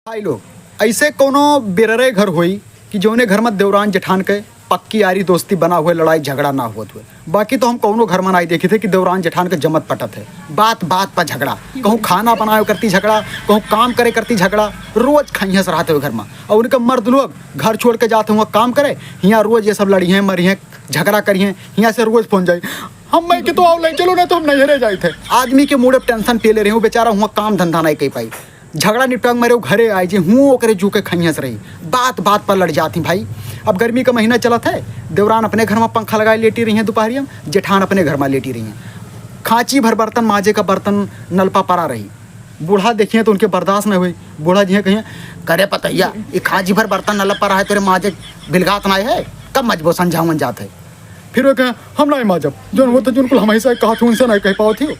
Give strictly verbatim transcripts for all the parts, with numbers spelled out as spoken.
आई लोग, ऐसे कौनो बेररे घर होई कि जौने घर में देवरान जेठान के पक्की यारी दोस्ती बना हुए, लड़ाई झगड़ा ना होत हुए। बाकी तो हम कौनो घर में नाई देखी थे कि देवरान जेठान के जमत पटत है, बात बात पर झगड़ा, कहूँ खाना बनावे करती झगड़ा, कहूँ काम करे करती झगड़ा, रोज खइहस रहते हुए घर में। और उनके मर्द लोग घर छोड़ के जाते हुए काम करे, हियाँ रोज ये सब लड़िहें मरिहें, झगड़ा करिहें, हियाँ से रोज फोन जाई, हम मैं के तो आओ ले चलो, नहीं तो हम नैहरे जाई थे। आदमी के मूड अब टेंशन पे ले रहे हूँ, बेचारा हुआ काम धंधा नहीं कर पाई, झगड़ा निपटांग मेरे घरे आए जे हूँ ओकरे जू के खइहस रही, बात बात पर लड़ जाती भाई। अब गर्मी का महीना चलत है, देवरान अपने घर में पंखा लगाए लेटी रही हैं दोपहरिया में, जेठान अपने घर में लेटी रही हैं। खांची भर बर्तन माजे का बर्तन नलपा परा रही। बूढ़ा देखिए तो उनके बर्दाश्त नहीं हुई। बूढ़ा जी कहिए, करे पतैया, ये खांची भर बर्तन नलपा रहा है तेरे माजे बिलगात ना है, कब मजबो समझावन जात है। फिर वो कहे, हम नहीं माजब, जौन वो तो जिनको हम ऐसा कहा थे उनसे नहीं कह पाओ थी।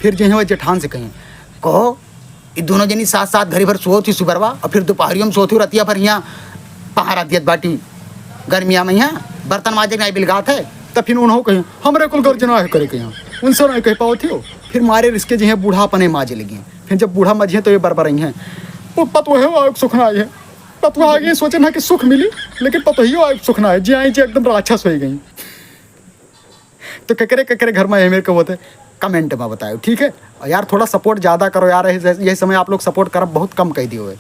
फिर जो है वो जेठान से कहें, कहो, ये दोनों जनी साथ साथ घड़ी भर सोत ही सुबरवा और फिर दोपहरियों में सोत ही रतिया भर यहाँ पहारा दियत बाटी गर्मिया में यहाँ बर्तन माजे के नहीं बिलगात है। तब फिर उन्हों कहीं हमरे कुल गर्जना है करे के यहाँ उनसे नहीं कह पाओ थी। फिर मारे रिसके जो है बूढ़ा अपने माजे लगी। फिर जब बूढ़ा मजिए तो ये बरबर रही हैं, वो पतोहे आयोग सुखना आई है। पतोह आगे सोचे ना कि सुख मिली, लेकिन पतोहियो आयोग सुखना है जी आई जी एकदम राक्षस हो गई। तो ककरे ककरे घर में एहमेर के होते, कमेंट में बताओ, ठीक है। और यार थोड़ा सपोर्ट ज़्यादा करो यार, यही समय आप लोग सपोर्ट करब बहुत कम कह दियो है।